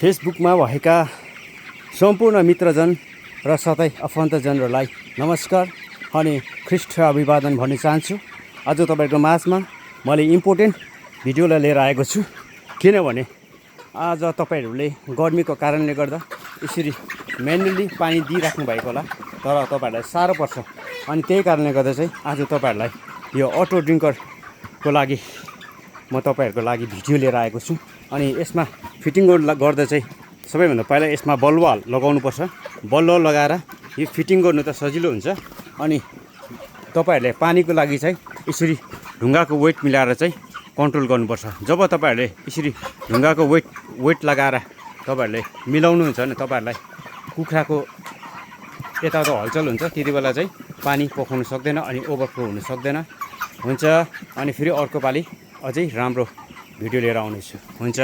फेसबुकमा भएका सम्पूर्ण मित्रजन र साथै आफन्तजनहरूलाई नमस्कार अनि ख्रीष्ट अभिवादन भन्न चाहन्छु। आज तपाईँको माझमा मैले इम्पोर्टेन्ट भिडियोलाई लिएर आएको छु, किनभने आज तपाईँहरूले गर्मीको कारणले गर्दा यसरी म्यानुअली पानी दिइराख्नु भएको होला, तर तपाईँहरूलाई साह्रो पर्छ। अनि त्यही कारणले गर्दा चाहिँ आज तपाईँहरूलाई यो अटो ड्रिङ्करको लागि म तपाईँहरूको लागि भिडियो लिएर आएको छु। अनि यसमा फिटिङ गर्दा चाहिँ सबैभन्दा पहिला यसमा बलुवा लगाउनुपर्छ। बलुवा लगाएर यो फिटिङ गर्नु त सजिलो हुन्छ। अनि तपाईँहरूले पानीको लागि चाहिँ यसरी ढुङ्गाको वेट मिलाएर चाहिँ कन्ट्रोल गर्नुपर्छ। जब तपाईँहरूले यसरी ढुङ्गाको वेट लगाएर तपाईँहरूले मिलाउनुहुन्छ भने तपाईँहरूलाई कुखुराको यताउता हलचल हुन्छ, त्यति बेला चाहिँ पानी पोखाउनु सक्दैन अनि ओभरफ्लो हुन सक्दैन हुन्छ। अनि फेरि अर्को पालि अझै राम्रो भिडियो लिएर आउनेछु। हुन्छ।